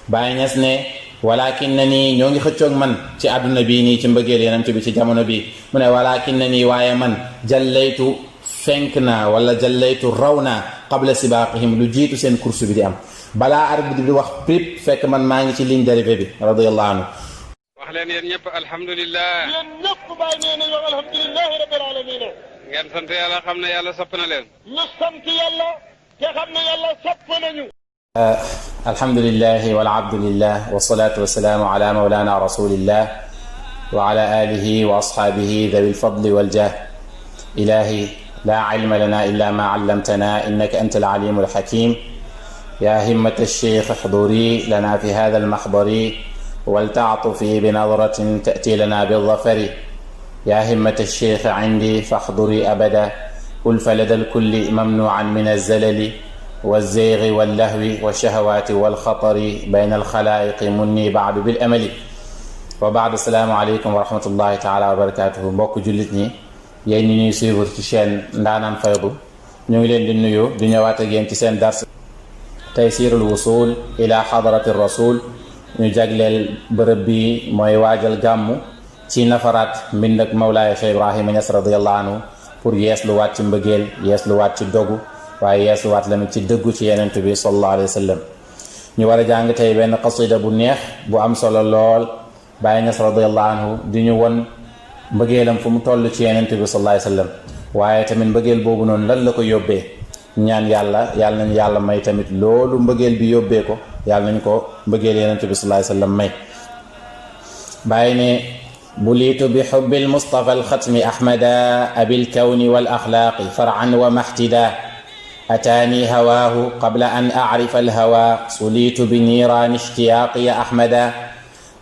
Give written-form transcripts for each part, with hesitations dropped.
Baay Ñas ne walakin na nii ñoo ngi xëccoog man ci àdduna bii nii ci mbëggeel yenent bi ci jamono bi mu ne walakin na nii waaye man jallaytu fenk naa wala jallaytu raw naa qabla sibaaqihim lu jiitu seen course bi di am balaa arbitre bi di wax prip fekk man maa ngi ci ligne d'arrivée bi radiyallahu anhu. wax leen yéen ñëpp alhamdulilah. yéen ñëpp bàyyi nee nañ wax alhamdulilah rabbil alamin. ngeen sant yàlla xam ne yàlla sopp na leen. ñu sant yàlla te xam ne yàlla sopp nañu. alhamdulilah walabdulillah wasalaatu wasalaamu ala mawlana rasulillah wa ala alihi wa ashaabihi dawi lfadli waljah. ilahi laa ilma lana illa ma allamtana innaka anta alalimu alhakim. ya himmat alcheikh احضري لنا في هذا المحضر ولتعطفي بنظرة تأتي لنا بالظفر. يا همة الشيخ عندي فاحضري أبدا ألف لدى الكل ممنوعا من الزلل والزيغ واللهو والشهوات والخطر بين الخلائق مني بعد بالأمل. وبعد السلام عليكم ورحمة الله تعالى وبركاته. mbokk jullit ñi yéen ñi ñuy suivre ci chaîne Ndaanaan Faydu ñu ngi leen di nuyu di ñëwaat ak yéen ci seen dars Taysirul Wusul ila Hadrati Rasul. ñu jagleel bërëb bi mooy waajal gàmmu ci nafaraat mbind ak Mawlaaya Cheikh Ibrahima Niass radiyallahu anhu pour yeesluwaat ci mbëggeel yeesluwaat ci dogu waaye yeesluwaat lamit ci dëggu ci yenent bi sallallahu alayhi wa sallam. ñu war a jàng tey benn qasida bu neex bu am solo lool Baay Niass radiyallahu anhu di ñu won mbëggeelam fu mu toll ci yenent bi sallallahu alayhi wa sallam waaye tamit mbëggeel boobu noonu lan la ko yóbbee. ñaan yàlla nañu yàlla may tamit loolu mbëggeel bi yóbbee ko yàlla nañ ko mbëggeel yenent bi sallallahu alayhi wa sallam may. bàyyi ne buliitu bi xubbil mustafa alxatmi ahmada abil kawni wal axlaaqi far'an wa mahtida ataani hawaahu qabla an acrifa alhawa suliitu bi niiraani ishtiyaaqi ya ahmada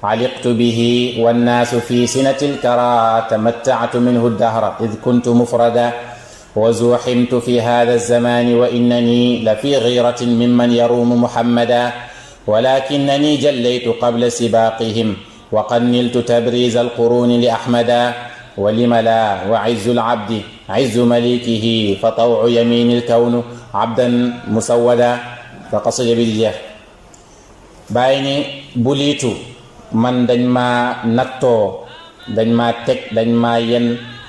aliqtu bihi wannaasu fi sinati alkara tamattactu minhu dahra id kuntu mufrada وزوحمت في هذا الزمان وإنني لفي غيرة ممن يروم محمدا ولكنني جليت قبل سباقهم وقد نلت تبريز القرون لأحمدا ولم لا وعز العبد عز مليكه فطوع يمين الكون عبدا مسودا فقصد بالجاه. بايني بليت من دنما نتو دنما تك دنما ين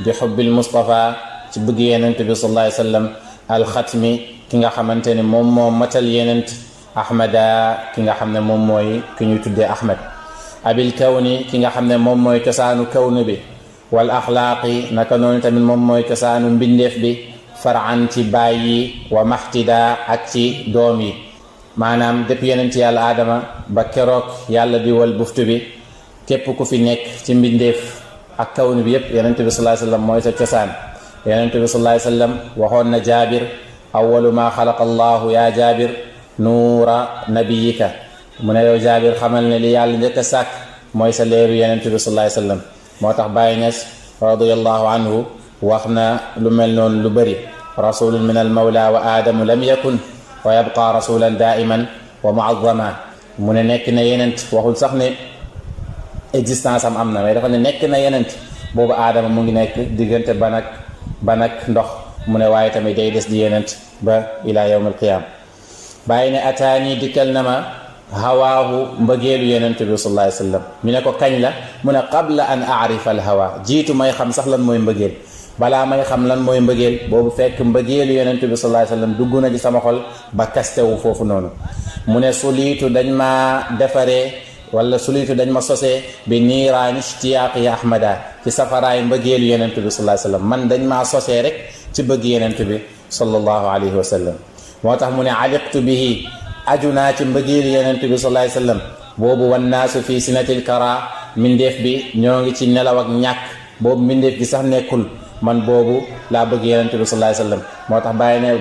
بحب المصطفى ci bëgg yenent bi sallallahu alayhi wa sallam alxatmi ki nga xamante ne moom moo matal yenent ahmada ki nga xam ne moom mooy ki ñuy tuddee ahmad abil kawni ki nga xam ne moom mooy cosaanu kawnu bi wal axlaaqi naka noonu tamit moom mooy cosaanu mbindeef bi far'an ci baay yi wa mahtida ak ci doom yi maanaam depuis yenent yàlla aadama ba keroog yàlla di wal buftu bi képp ku fi nekk ci mbindeef ak kawnu bi yépp yenent bi sallallahu alayhi wa sallam mooy sa cosaan. yenent bi sallallahu alayhi wa sallam waxoon na jaabir awwalu ma xalaqa allahu yaa jaabir nuura nabiyika mu ne yow jaabir xamal ne li yàlla njëkk a sàkk mooy sa leeru yenent bi sallallahu alayhi wa sallam moo tax Baay Ñas radiyallahu anhu wax na lu mel noonu lu bëri rasulun min al mawla wa aadamu lam yakun wa yabqa rasulan daiman wa muazzama mu ne nekk na yenent waxul sax ne existence am na mais dafa ne nekk na yenent boobu aadama mu ngi nekk diggante ban ak ndox mu ne waaye tamit day des di yenent ba ila yawm alqiyama. bàyyi ne ataani dikkal na ma hawaahu mbëggeelu yenent bi sallallahu alayhi wa sallam ñu ne ko kañ la mu ne qabla an aarifa al hawa jiitu may xam sax lan mooy mbëggeel balaa may xam lan mooy mbëggeel boobu fekk mbëggeelu yenent bi sallallahu alayhi wa sallam dugg na ci sama xol ba kastewu foofu noonu. mu ne suliitu dañ ma defaree wala suliitu dañ ma sosee bi niiraani ishtiyaaqi ya ahmada ci safaraay mbëggeelu yenent bi sallallahu alayhi wa sallam man dañ maa sosee rek ci bëgg yenent bi sallallahu alayhi wa sallam. moo tax mu ne aliqtu bihi aju naa ci mbëggeelu yenent bi sallallahu alayhi wa sallam boobu wannaasu fi sinatil kara mbindeef bi ñoo ngi ci nelaw ak ñàkk boobu mbindeef gi sax nekkul man boobu laa bëgg yenent bi sallallahu alayhi wa sallam. moo tax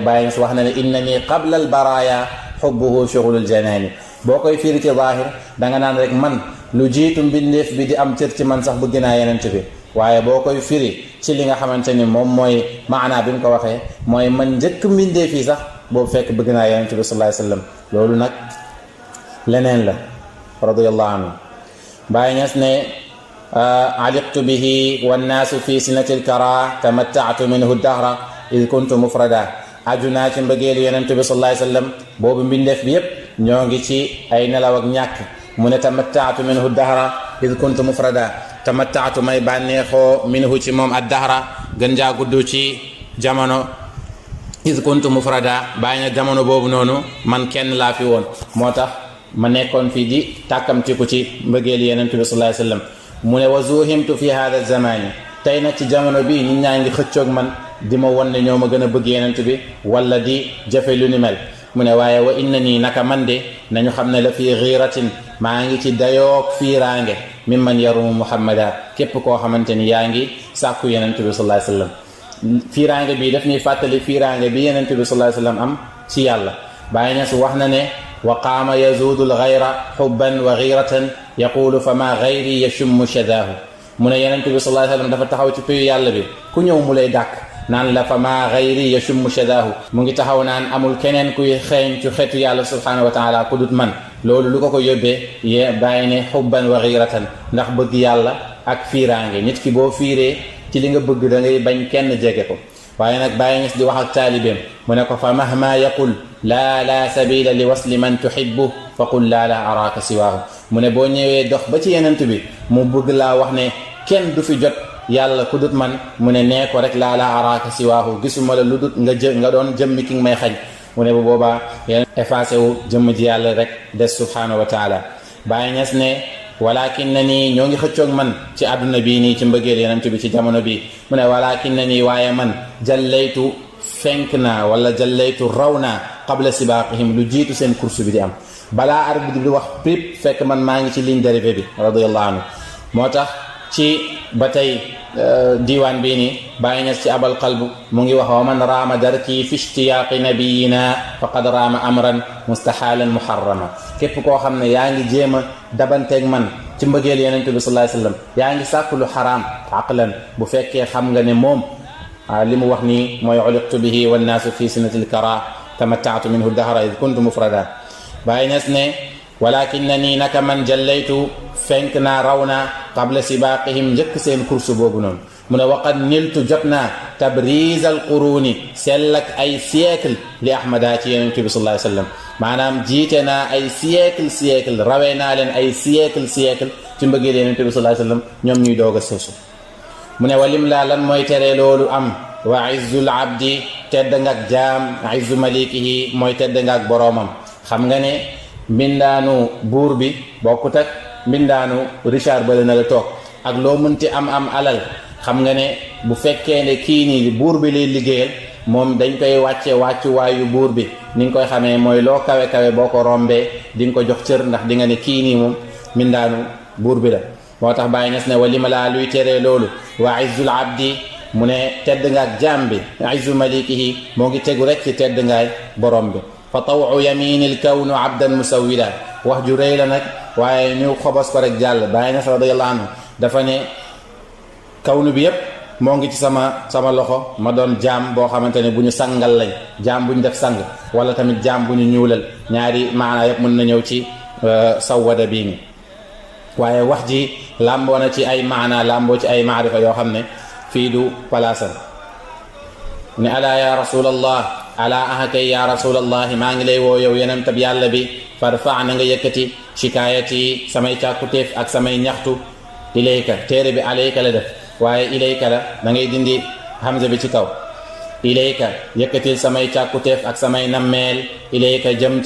bàyyi wax na ne innani qabla al baraya xubbuhu shughulul janaani boo koy firi ci zaahir danga naan rek man lu jiitu mbindeef bi di am cër ci man sax bëgg naa yenent bi waaye boo koy firi ci li nga xamante ni moom mooy maanaa bi mu ko waxee mooy man njëkk mbindeef yi sax boobu fekk bëgg naa yenent bi sallallahu alayhi wa sallam loolu nag leneen la radiyallahu anhu. Baay Ñas ne aliqtu bihi wannaasu fi sinatil kara tamatta'tu minhu dahra id kuntu mufrada aju naa ci mbëggeelu yenent bi sallallahu alayhi wa sallam boobu mbindeef bi yépp ñoo ngi ci ay nelaw ak ñàkk mu ne tamattaatu minhu dahra id kuntu mufrada tamattaatu may bànneexoo minhu ci moom ad dahra gën jaa gudd ci jamono id kuntu mufrada bàyyi na jamono boobu noonu man kenn laa fi woon moo tax ma nekkoon fii di tàkkamtiku ci mbëggeel Yonent bi sallallahu alayhi wa sallam mu ne wa zuhimtu fi hada zamani tey nag ci jamono bi nit ñaa ngi xëccoog man di ma won ne ñoo ma gën a bëgg Yonent bi wala di jafe lu ni mel mu ne waaye wa inna nii naka man de nañu xam ne la fii xiiratin maa ngi ci dayoog fiiraange mimman yarumu muhammada képp koo xamante ni yaa ngi sàkku Yonent bi sallallahu alayhi wa sallam fiiraange bi daf ñuy fàttali fiiraange bi Yonent bi sallallahu alayhi wa sallam am ci yàlla Baay Ñas wax na ne wa qaama yazuudu lgayra xubban wa xiiratan yaqulu fa ma gayri yashummu shadaahu mu ne Yonent bi sallallahu alayhi wa sallam dafa taxaw ci péyu yàlla bi ku ñëw mu lay dàkk naan la fa ma gayri yashummu shadaahu mu ngi taxaw naan amul keneen kuy xeeñ ci xeetu yàlla subhanahu wa taala ku dut man loolu lu ko yóbbee ye bàyyi ne xubban wa xiiratan ndax bëgg yàlla ak fiiraange nit ki boo fiiree ci li nga bëgg da ngay bañ kenn jege ko waaye nag Baay Ñas di wax ak taalibeem mu ne ko fa mahma yaqul la sabila li wasli man tuhibbu fa qul la araaka siwaahu mu ne boo ñëwee dox ba ci Yonent bi mu bëgg laa wax ne kenn du fi jot yàlla ku dut man mu ne nee ko rek la araaka siwaahu gisuma la lu dut nga doon jëmmi ki nga may xañ mu ne bu boobaa yéen effacé wu jëmm ji yàlla rek des subhanahu wa taala Baay Ñas ne walakin na nii ñoo ngi xëccoog man ci àdduna bii nii ci mbëggeel Yonent bi ci jamono bi mu ne walakin na nii waaye man jallaytu fenk naa wala jallaytu raw naa qabla sibaaqihim lu jiitu seen course bi di am balaa arbitre bi di wax prip fekk man maa ngi ci ligne d'arrivée bi radiyallahu anhu moo tax ci ba tey diiwaan bii nii Baay Ñas ci abal qalbu mu ngi wax wa man raama darki fi ishtiyaaqi nabiyina faqad raama amran mustahalan muharrama képp koo xam ne yaa ngi jéem a dabanteeg man ci mbëggeel Yonent bi sallallahu alayhi wa sallam yaa ngi sàkku lu xaraam aqlan bu fekkee xam nga ne moom li mu wax nii mooy uliqtu bihi wannaasu fi sinati lkara tamattaatu minhu dahra id kuntu mufrada Baay Ñas ne walakinnani naka man jallaytu fenk naa raw naa qabla sibaaqihim njëkk seen course boobu noonu mu ne waqad niltu jot naa tabriz al quruni sellak ay siècle li ahmada ci Yonent bi sallallahu alayhi wa sallam maanaam jiite naa ay siècle rawee naa leen ay siècle ci mbëggeel Yonent bi sallallahu alayhi wa sallam ñoom ñuy doog a soosu mu ne walim laa lan mooy tere loolu am wa izzul abdi tedd nga ak jaam izzu malikihi mooy tedd nga ak boroomam xam nga ne mbindaanu buur bi bokkut ak mbindaanu Richard bale na la toog ak loo mënti am alal xam nga ne bu fekkee ne kii nii buur bi lay liggéeyal moom dañ koy wàccuwaayu buur bi ni nga koy xamee mooy loo kawe boo ko rombee di nga ko jox cër ndax di nga ne kii nii moom mbindaanu buur bi la moo tax Baay Ñas ne wa lima laa luy teree loolu wa izzul abdi mu ne tedd nga ak jaam bi izzu malikihi moo ngi tegu rek ci tedd ngaay borom bi fa tawu yaminil kawnu abdan musawwida wax ju rëy la nag waaye ñu xobos ko rek jàll Baay Ñas radiyallahu anhu dafa ne kawnu bi yépp moo ngi ci sama loxo ma doon jaam boo xamante ne bu ñu sangal lañ jaam bu ñu def sang wala tamit jaam bu ñu ñuulal ñaari maana yépp mën na ñëw ci sawwada bii ni waaye wax ji làmboo na ci ay maana làmboo ci ay maarifa yoo xam ne fii du palaasam ne alaa ya rasulallah alaa ahakay ya rasulallah maa ngi lay woo yow Yonent bi yàlla bi farfa na nga yëkkati shikaayati samay càkkutéef ak samay ñaxtu ilayka téere bi alayka la def waaye ilayka la da ngay dindi hamza bi ci kaw ilayka yëkkatil samay càkkutéef ak samay nammeel ilayka jëm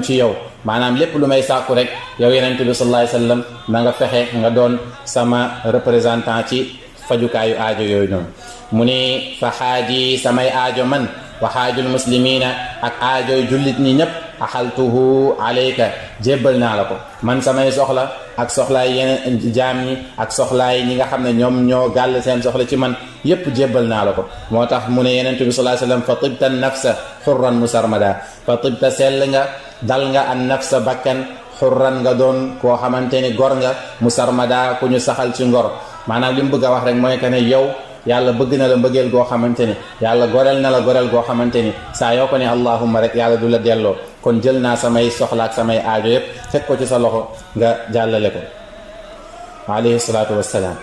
ci yow maanaam lépp lu may sàkku rek yow Yonent bi sallallahu alayhi wa sallam na nga fexe nga doon sama représentant ci fajukaayu aajo yooyu noonu mu ni fa xaaji samay aajo man wa xaajul muslimina ak aajoy jullit ñi ñëpp axaltuhu alayka jébbal naa la ko man samay soxla ak soxlaay yeneen jaam ñi ak soxlaay ñi nga xam ne ñoom ñoo gàll seen soxla ci man yépp jébbal naa la ko moo tax mu ne Yonent bi sallallahu alayhi wa sallam fa tibta nafsa xurran musarmada fa tibta sell nga dal nga an nafsa bakkan xurran nga doon koo xamante ni gor nga musarmada ku ñu saxal ci ngor maanaam li mu bëgg a wax rek mooy que ne yow yàlla bëgg na la mbëggeel goo xamante ni yàlla goreel na la goreel goo xamante ni saa yoo ko ne allahumma rek yàlla du la delloo kon jël naa samay soxla ak samay aajo yépp fekk ko ci sa loxo nga jàllale ko alayhi salaatu wassalaam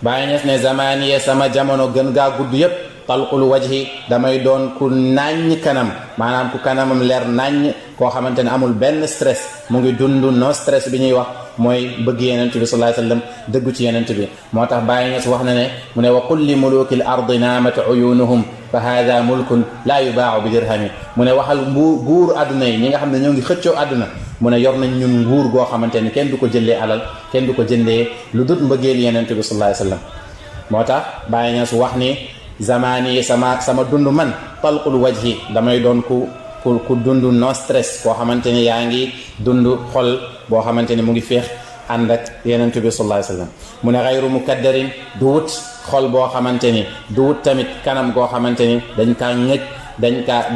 Baay Ñas ne zamaniya sama jamono gën gaa gudd yépp talqul wajhi damay doon ku naññ kanam maanaam ku kanamam leer naññ koo xamante ne amul benn stress mu ngi dund no stress bi ñuy wax mooy bëgg yenent bi sallallahu alayhi wasallam dëggu ci yenent bi moo tax Baay Ñas wax na ne mu ne wa qul li mulukil ardi naamat uyunuhum fa hada mulkun laa yubaacu bi dirhami mu ne waxal nguur àdduna yi ñi nga xam ne ñoo ngi xëccoo àdduna mu ne yor nañ ñun nguur goo xamante ni kenn du ko jëndee alal kenn du ko jëndee lu dut mbëggeel yenent bi sallallahu alayhi wasallam moo tax Baay Ñas wax ni zamani sama dund man talqul wajhi damay doon ku dund no stress koo xamante ni yaa ngi dund xol boo xamante ni mu ngi féex ànd ak yenent bi sallallahu alayhi wasallam mu ne xayru mukaddarin du wut xol boo xamante ni du wut tamit kanam goo xamante ni dañ kaa ŋëj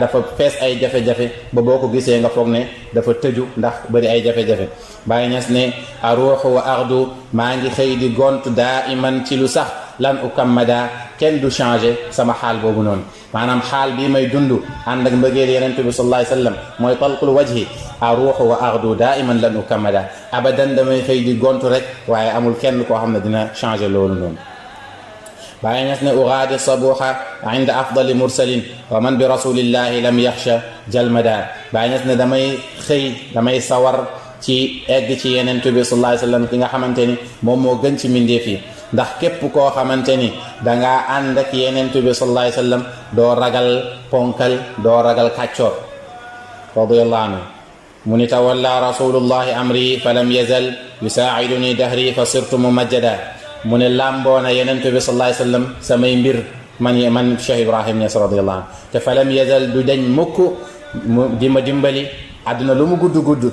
dafa fees ay jafe-jafe ba boo ko gisee nga foog ne dafa tëju ndax bëri ay jafe-jafe Baay Ñas ne aruuxu wa ardu maa ngi xëy di gont daa iman ci lu sax lan ukammada kenn du changé sama xaal boobu noonu maanaam xaal bii may dund ànd ak mbëggeel yenent bi sallallahu alayhi wasallam mooy talqul wajhi aruuxu wa ardu daa iman lan ukammada abadan damay xëy di gontu rek waaye amul kenn koo xam ne dina changé loolu noonu Baay Ñas ne ugaadi sabuha inda afdali mursalin wa man bi rasulillahi lam yaxsha jalmada Baay Ñas ne damay sawar ci egg ci yenent bi sallallahu alayhi wasallam ki nga xamante ni moom moo gën ci mbindeef yi ndax képp koo xamante ni dangaa ànd ak yenent bi sallallahu alayhi wasallam doo ragal ponkal doo ragal kàccoor radiyallahu anhu mu ni tawalla rasulullahi amri fa lam yazal yusaaciduni dahri fa sirtu mumajjada mu ne làmboona yenent bi sallallahu alayhi wasallam samay mbir man Cheikh Ibrahim Niass radiyallahu anhu te fa lam yazal du dañ mukk di ma dimbali àdduna lu mu gudd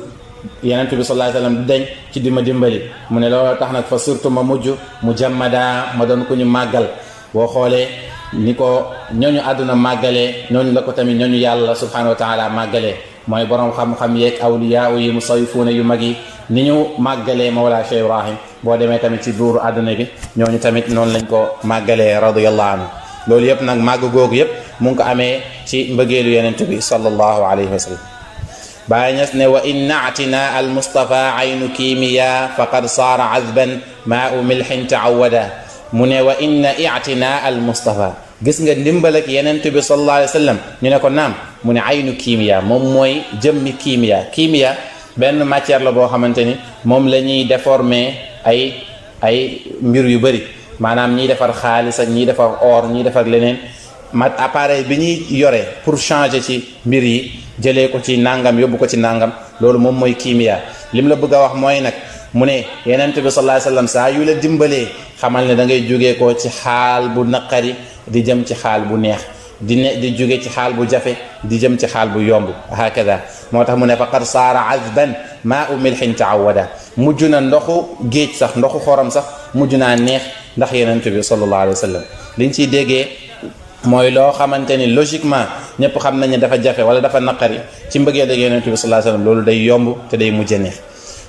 yenent bi sallallahu alayhi wasallam du dañ ci di ma dimbali mu ne loolu tax nag fa surtout ma mujj mu jammada ma doon ku ñu màggal boo xoolee ni ko ñooñu àdduna màggalee ñooñu la ko tamit ñooñu yàlla subhanahu wa taala màggalee mooy borom xam-xam yeeg awliya yi musawifuuna yu mag yi ni ñu màggalee Mawlaa Cheikh Ibrahim boo demee tamit ci buuru àdduna bi ñooñu tamit noonu lañ ko màggalee radiyallahu anhu loolu yëpp nag màgg googu yëpp mu ngi ko amee ci mbëggeelu yenent bi sallallahu alayhi wa sallam Baay Ñas ne wa in naatina al mustafa aynu kiimiya faqad saara azban maa u milhin taawada mu ne wa inna i'tina al mustafa gis nga ndimbal ak yenent bi sallallahu alayhi wa sallam ñu ne ko naam mu ne aynu kiimiya moom mooy jëmmi kiimiya benn matière la boo xamante ni moom la ñuy déformer ay mbir yu bëri maanaam ñiy defar xaalis ak ñiy defar or ñiy defar leneen appareil bi ñuy yore pour changer ci mbir yi jëlee ko ci nangam yóbbu ko ci nangam loolu moom mooy kiimiya lim la bëgg a wax mooy nag mu ne yenent bi sallallahu alayhi wasallam saa yu la dimbalee xamal ne da ngay jógee ko ci xaal bu naqari di jëm ci xaal bu neex di jóge ci xaal bu jafe di jëm ci xaal bu yomb hakada moo tax mu ne faqad saara azban maa u milhin taawada mujj na ndoxu géej sax ndoxu xorom sax mujj naa neex ndax yenent bi sallallahu alayhi wasallam liñ ciy déggee mooy loo xamante ni logiquement ñëpp xam nañ ne dafa jafe wala dafa naqari ci mbëggeel ak yenent bi sallallahu alayhi wasallam loolu day yomb te day mujj neex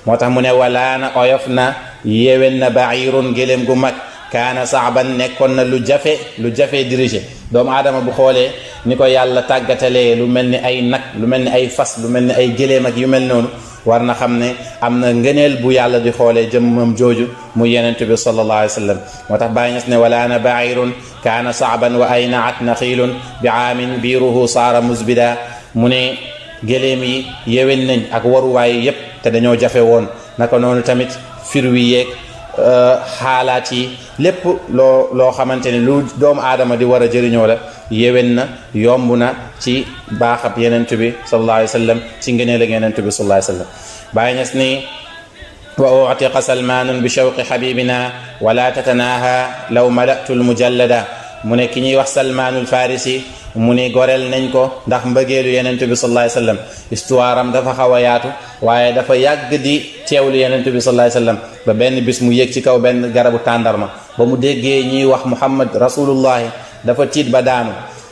moo tax mu ne walaana oyof na yewen na bairun gëléem gu mag kaana saaban nekkoon na lu jafe dirigé doomu aadama bu xoolee ni ko yàlla tàggatalee lu mel ni ay nag lu mel ni ay fas lu mel ni ay gëléem ak yu mel noonu war na xam ne am na ngëneel bu yàlla di xoolee jëmmam jooju mu yenent bi sallallahu alayhi wa sallam moo tax Baay Ñas ne walaana bairun kaana saaban wa aynaat naxiilun bi aamin biiruhu saara musbida mu ne gëléem yi yewen nañ ak waruwaay yépp te dañoo jafe woon naka noonu tamit firwi yeeg xaalaat yi lépp loo xamante ne lu doomu aadama di war a jëriñoo la yewen na yomb na ci baaxab yenent bi sallallahu alayhi wa sallam ci ngëneel ak yenent bi sallallahu alayhi wa sallam Baay Ñas ni wa utiqa salmanun bi shawqi habibina wala tatanaha law malatu almujallada mu ne ki ñuy wax salmanul farisi mu ni goreel nañ ko ndax mbëggeelu yenent bi sallallahu alayhi wasallam histoire am dafa xaw a yaatu waaye dafa yàgg di teewlu yenent bi sallallahu alayhi wasallam ba benn bis mu yéeg ci kaw benn garabu tàndarma ba mu déggee ñuy wax muhammad rasulullahi dafa tiit ba daanu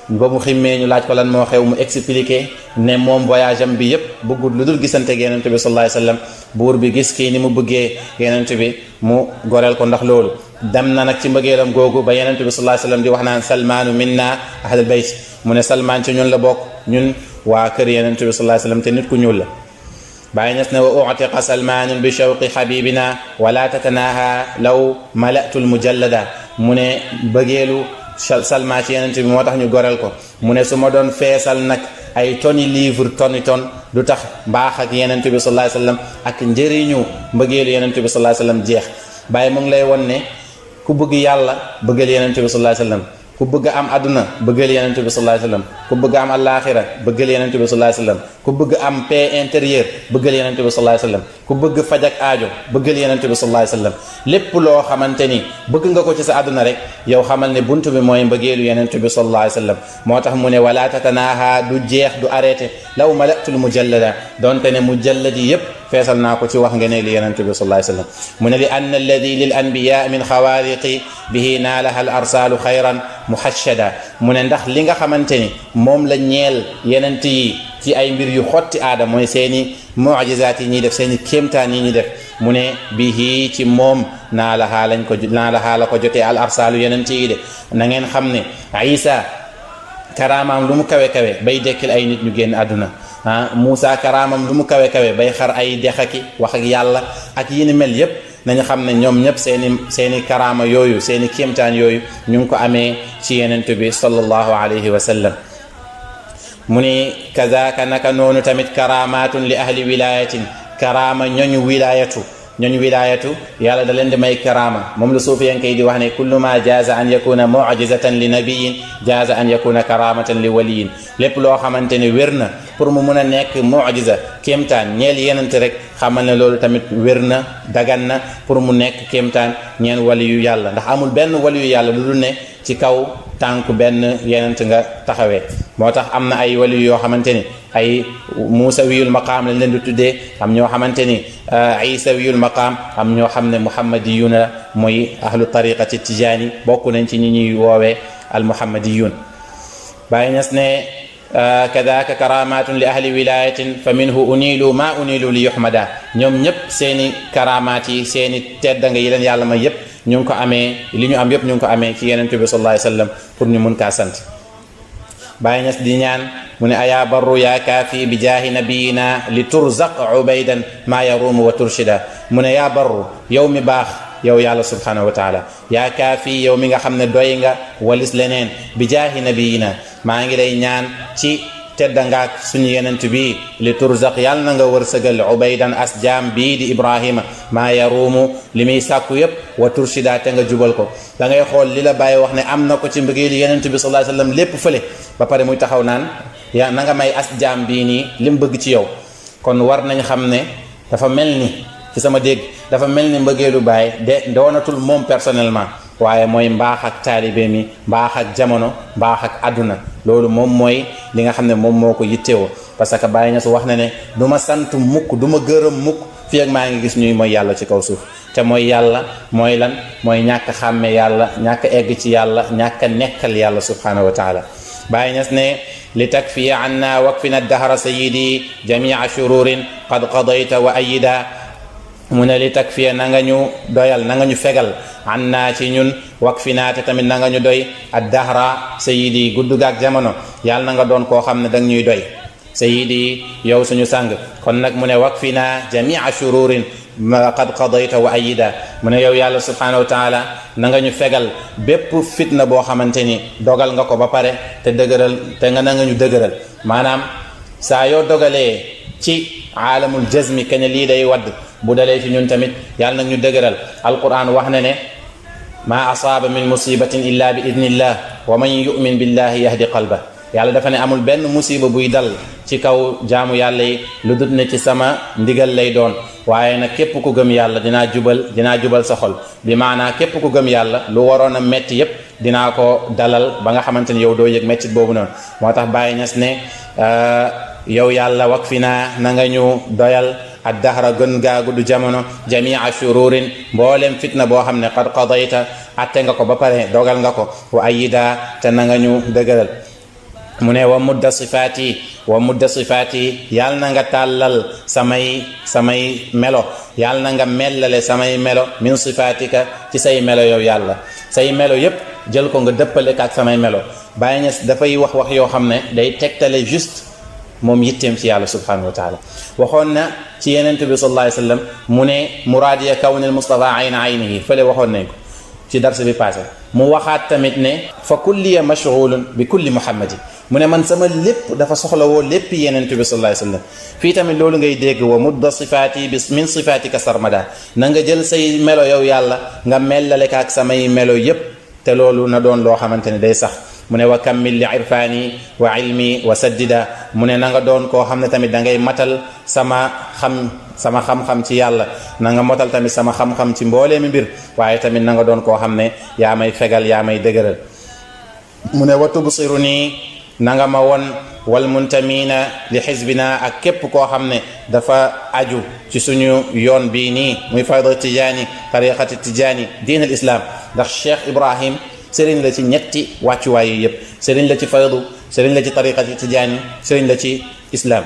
ba mu ximmee ñu laaj ko lan moo xew mu expliqué ne moom voyage am bi yépp bëggul lu dul gisante ak yenent bi sallallahu alayhi wasallam buur bi gis kii ni mu bëggee yenent bi mu goreel ko ndax loolu dem na nag ci mbëggeelam googu ba yenent bi sallallahu alayhi wasallam di wax naan salmaanu minna ahlul bayt mu ne salmaan ci ñun la bokk ñun waa kër yenent bi sallallahu alayhi wasallam te nit ku ñuul la Baay Ñas ne wa u'tiqa salmaanun bi shawqi habibina wala tatanaha law mala'tul mujallada mu ne bëggeelu Salma ci yenent bi moo tax ñu goreel ko mu ne su ma doon feesal nag ay toni livre toni ton du tax mbaax ak yenent bi sallallahu alayhi wasallam ak njëriñu mbëggeelu yenent bi sallallahu alayhi wasallam jeex bàyyi mu ngi lay won ne ku bëgg yàlla bëggal yenent bi sallallahu alayhi wasallam ku bëgg am àdduna bëggal yenent bi sallallahu alayhi wasallam ku bëgg am àllaaxira bëggal yenent bi sallallahu alayhi wasallam ku bëgg am paix intérieure bëggal yenent bi sallallahu alayhi wasallam ku bëgg faj ak aajo bëggal yenent bi sallallahu alayhi wasallam lépp loo xamante ni bëgg nga ko ci sa àdduna rek yow xamal ne buntu bi mooy mbëggeelu yenent bi sallallahu alayhi wasallam moo tax mu ne wala tatanaaha du jeex du arrêté law malatul mujallada donte ne mujalladi yépp feesal naa ko ci wax nga ne li yenent bi sallallahu alayhi wasallam mu ne li anna alladi lil anbiya min xawaariqi bihi naalaha al arsaalu xayran muhashada mu ne ndax li nga xamante ni moom la ñeel yenent yi ci ay mbir yu xotti aada mooy seeni mu'jizaat yi ñuy def seeni kéemtaan yi ñuy def mu ne bihi ci moom naalaha la ko jotee al arsaalu yenent yi de na ngeen xam ne Isa karaamaam lu mu kawe kawe bay dekkil ay nit ñu génn àdduna Moussa karaamam lu mu kawe kawe bay xar ay dexaki wax ak yàlla ak yi ni mel yépp nañu xam ne ñoom ñëpp seeni karaama yooyu seeni kéemtaan yooyu ñu ngi ko amee ci yenent bi sallallahu alayhi wa sallam mu ni kazaka naka noonu tamit karamatun li ahli wilayatin karaama ñooñu wilayatu yàlla da leen di may karaama moom la suufiyan kay di wax ne kullu ma jaaza an yakuna mu'jizatan li nabiyin jaaza an yakuna karamatan li waliyin lépp loo xamante ne wér na pour mu mun a nekk mu'jiza kéemtaan ñeel yenent rek xamal ne loolu tamit wér na dagan na pour mu nekk kéemtaan ñeen wali yu yàlla ndax amul benn wali yu yàlla lu dul ne ci kaw tànk benn yenent nga taxawee moo tax am na ay wali yoo xamante ni ay Muusa wiyul maqaam lañ leen di tuddee am ñoo xamante ni Isa wiyul maqaam am ñoo xam ne muhammadiyun la mooy ahlu tariqati tijaani bokk nañ ci ñi ñuy woowee al muhammadiyun Baay Ñas ne kadaka karamatun li ahli wilayatin fa minhu unilu ma unilu li yuhmada ñoom ñëpp seeni karamaat yi seeni teddanga yi leen yàlla may yëpp ñu ngi ko amee li ñu am yëpp ñu ngi ko amee ci yenent bi sallallahu alayhi wasallam pour ñu mun kaa sant Baay Ñas di ñaan mu ne ayaa barru yaa kaafi bi jaahi nabiyina li turzaq ubaydan maa yaruumu wa turshida mu ne yaa barru yow mi baax yow yàlla subhanahu wa taala yaa kaafi yow mi nga xam ne doy nga walis leneen bi jaahi nabiyina maa ngi lay ñaan ci teddangaak suñu yenent bi li turzaq yàlla na nga wërsëgal ubaydan as jaam bii di ibrahima maa yaruumu li muy sàkku yépp wa turshida te nga jubal ko da ngay xool li la bàyyi wax ne am na ko ci mbëggeelu yenent bi sallallahu alayhi wasallam lépp fële ba pare muy taxaw naan yaa na nga may as jaam bii nii li mu bëgg ci yow kon war nañ xam ne dafa mel ni ci sama dégg dafa mel ni mbëggeelu baay de doonatul moom personnellement waaye mooy mbaax ak taalibe mi mbaax ak jamono mbaax ak àdduna loolu moom mooy li nga xam ne moom moo ko yittewoo parce que Baay Ñas wax na ne du ma sant mukk du ma gërëm mukk fii ak maa ngi gis ñuy mooy yàlla ci kaw suuf te mooy yàlla mooy lan mooy ñàkk xàmme yàlla ñàkk egg ci yàlla ñàkk nekkal yàlla subhanahu wa taala Baay Ñas ne li takfiya anna wakfina dahra sayyidi jamia shururin qad qadayta wa ayida mu ne li takfiya na nga ñu doyal na nga ñu fegal anna ci ñun wakfina te tamit na nga ñu doy ad dahra sayyidi gudd gaak jamono yàlla na nga doon koo xam ne danga ñuy doy sayyidi yow suñu sang kon nag mu ne wakfina jamia shururin qad qadayta wa ayida mu ne yow yàlla subhanahu wa taala na nga ñu fegal bépp fitna boo xamante ni dogal nga ko ba pare te dëgëral te nga na nga ñu dëgëral maanaam saa yoo dogalee ci aalamul jazmi kene lii day wadd bu dalee ci ñun tamit yàlla nag ñu dëgëral alquran wax na ne maa asaaba min musibatin illa bi idnillah wa man yu'min billahi yahdi qalba yàlla dafa ne amul benn musiba buy dal ci kaw jaamu yàlla yi lu dut ne ci sama ndigal lay doon waaye nag képp ku gëm yàlla dinaa jubal sa xol bi maanaa képp ku gëm yàlla lu waroon a metti yépp dinaa ko dalal ba nga xamante ni yow doo yëg mettit boobu noonu moo tax Baay Ñas ne yow yàlla wakfina na nga ñu doyal ad dahra gën gaa gudd jamono jamia shururin mboolem fitna boo xam ne qad qadayta atte nga ko ba pare dogal nga ko wa ayida te na nga ñu dëgëral mu ne wa mudda sifaati yàlla na nga tàllal samay melo yàlla na nga mellale samay melo min sifaatika ci say melo yow yàlla say melo yépp jël ko nga dëppale ak samay melo Baay Ñas dafay wax yoo xam ne day tegtale juste moom yitteem ci yàlla subhanahu wa taala waxoon na ci yenent bi sallallahu alayhi wasallam mu ne muraadiya kawnil mustafa ayna aynihi fële waxoon nañ ko ci dars bi passé mu waxaat tamit ne fa kulliya mashghulun bi kulli muhammadin mu ne man sama lépp dafa soxlawoo lépp yenent bi sallallahu alayhi wasallam fii tamit loolu ngay dégg wa mudda sifaati bi min sifaatika sarmada na nga jël say melo yow yàlla nga mellale ka ak samay melo yépp te loolu na doon loo xamante ne day sax mu ne wa kammil li irfaani wa ilmi wa saddida mu ne na nga doon koo xam ne tamit da ngay matal sama xam-xam ci yàlla na nga motal tamit sama xam-xam ci mboolee mi mbir waaye tamit na nga doon koo xam ne yaa may fegal yaa may dëgëral mu ne wa tubsiru nii na nga ma won wal muntamina li xisbina ak képp koo xam ne dafa aju ci suñu yoon bii nii muy fayda tijaani tariqati tijaani diin al islam ndax Cheikh Ibrahim sëriñ la ci ñetti wàccuwaay yi yëpp sëriñ la ci faydu sëriñ la ci tariqati tijaani sëriñ la ci islam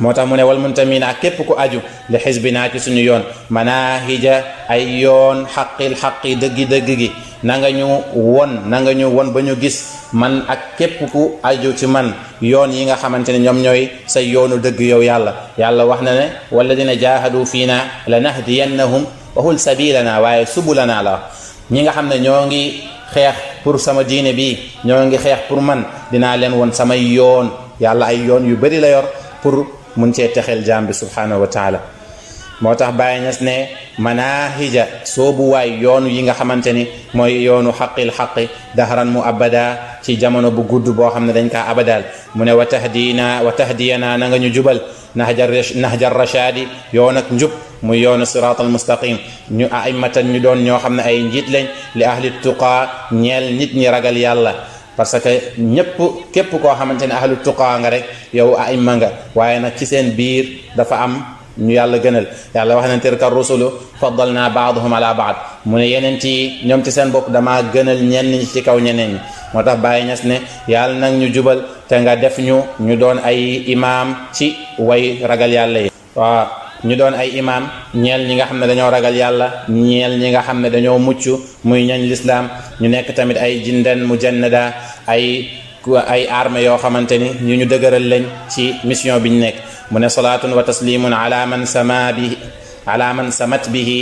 moo tax mu ne wal muntamina ak képp ku aju li xisbina ci suñu yoon manahija ay yoon xaqi dëggi gi na nga ñu won ba ñu gis man ak képp ku aju ci man yoon yi nga xamante ne ñoom ñooy say yoonu dëgg yow yàlla wax na ne walladina jahadu fiina lanahdiyannahum wa hul sabilana waaye subulana la ñi nga xam ne ñoo ngi xeex pour sama diine bi ñoo ngi xeex pour man dinaa leen won samay yoon yàlla ay yoon yu bari la yor pour mun cee texel jaam bi subhanahu wa taala moo tax Baay Ñas ne manahija soobu waay yoonu yi nga xamante ni mooy yoonu xaqi dahran mu abada ci jamono bu gudd boo xam ne dañ kaa abadaal mu ne wa tahdiyana na nga ñu jubal nahjar rashadi yoon ak njub muy yoonu siratal mustaqim ñu aimatan ñu doon ñoo xam ne ay njiit lañ li ahli tuqaa ñeel nit ñi ragal yàlla parce que képp koo xamante ne ahlu tuqaa nga rek yow aima nga waaye nag ci seen biir dafa am ñu yàlla gënal yàlla wax na tilka rusulu faddalna baaduhum ala baad mu ne yeneen ci ñoom ci seen bopp damaa gënal ñenn ñi ci kaw ñeneen ñi moo tax Baay Ñas ne yàlla nag ñu jubal te nga def ñu doon ay imaam ci way ragal yàlla yi waaw ñu doon ay imaam ñeel ñi nga xam ne dañoo ragal yàlla ñeel ñi nga xam ne dañoo mucc muy ñañ lislaam ñu nekk tamit ay jindan mujannada ay armée yoo xamante ni ñu dëgëral lañ ci mission bi ñu nekk mu ne salaatun wa taslimun ala man samat bihi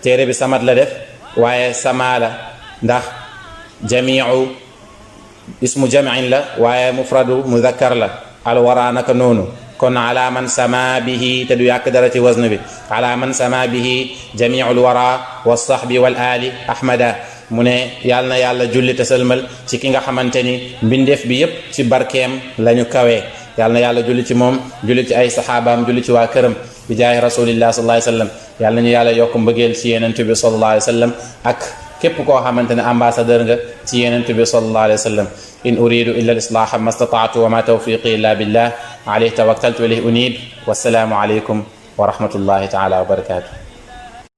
téere bi samat la def waaye sama la ndax jamiu ismu jam'in la waaye mufradu muzakkar la alwara naka noonu kon ala man sama bihi te du yàq dara ci wazn bi ala man sama bihi jamiu alwara wa sahbi wal ali ahmada mu ne yàlla na yàlla julli te sëlmal ci ki nga xamante ni mbindeef bi yépp ci barkeem lañu kawee yàlla na yàlla julli ci moom julli ci ay saxaabaam julli ci waa këram bi jaay rasulillah sallallahu alayhi wasallam yàlla nañu yàlla yokk mbëggeel ci yenent bi sallallahu alayhi wasallam ak képp koo xamante ne ambassadeur nga ci yenent bi sallallahu alayhi wasallam in uridu illa al-islaha ma stata'tu wa ma tawfiqi illa billah alayhi tawakkaltu wa ilayhi unib wassalaamu alaykum wa rahmatullahi ta'ala wa barakatuh